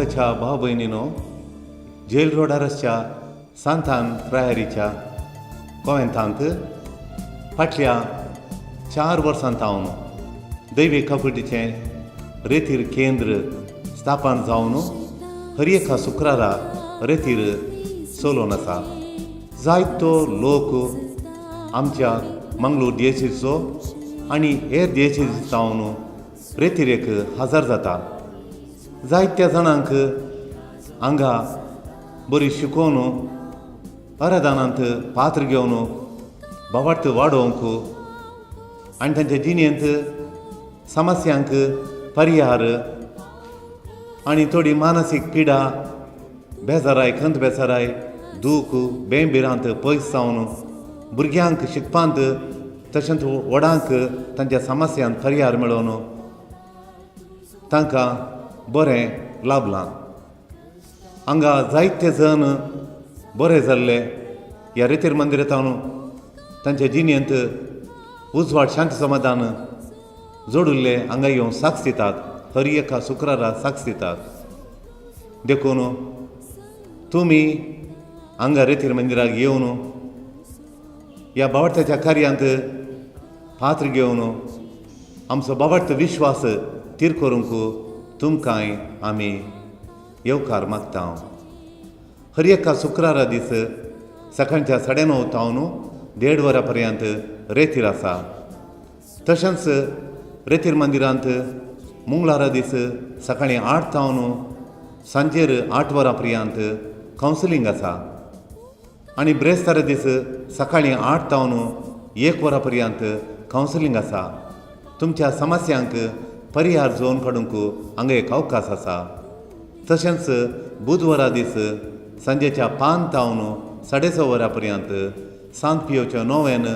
मोगाच्या भाव भयणीनो, जेल रोडार आसच्या सांतान फ्रायरीच्या कोवेंतांत फाटल्या 4 वर्सां थावन दैवी काकुळटीचें रेतीर केंद्र स्थापन जावन हर एका शुक्रारा रेतीर चलोवन आसा. जायतो लोक आमच्या मंगळूर डियेसीचो आनी हेर डियेसी जावन रेतिरेक हजर जाता. जायत्या जाणांक हांगा बरी शिकोवन आराधनांत पात्र घेवन भावार्थ वाडोवंक आनी तांच्या जिणेंत समस्यांक परिहार आनी थोडी मानसीक पिडा, बेजाराय, खंत बेजाराय, दूख, बेंभिरांत पयस जावन भुरग्यांक शिकपांत तशेंच व्हडांक तांच्या समस्यांत परिहार मेळोवन तांकां बरें लाभलां. हांगा जायते जण बरे जाल्ले ह्या रेतीर मंदिरांत तांच्या जिणेंत उजवाड, शांती, समाधान जोडिल्ले हांगा येवन साक्ष दितात. हर एका शुक्रारा साक्ष दितात. देखून तुमी हांगा रेतीर मंदिराक येवन ह्या भावार्थ्याच्या कार्यांत पात्र घेवन आमचो भावार्थ विश्वास थीर करूंक तुमकांय आमी येवकार मागता. हर एका शुक्रारा दीस सकाळच्या 9:30 थावन 1:30 वरां पर्यंत रेतीर आसा. तशेंच रेतीर मंदिरांत मंगळारा दीस सकाळीं 8 थावन सांजेर 8 वरां पर्यंत कावन्सिलींग आसा आनी ब्रेस्तारा दीस सकाळीं 8 थावन 1 वरां पर्यंत कावन्सिलींग आसा. तुमच्या समस्यांक परिहार जोवन काडूंक हांगा एक अवकाश आसा. तशेंच बुधवारा दीस सांजेच्या 5 थावन 6:30 वरां पर्यंत सांत पियोचें नोवेन,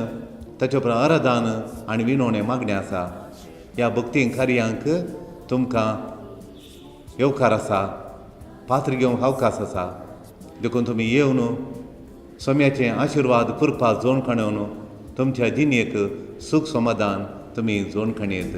ताचे उपरांत आराधन आनी विनवणें मागणें आसा. ह्या भक्ती कार्यांक तुमकां येवकार आसा, पात्र घेवंक अवकाश आसा. देखून तुमी येवन सोम्याचे आशिर्वाद, कृपा जोड काणून तुमच्या जिणेक सूख समाधान तुमी जोड काणयेत.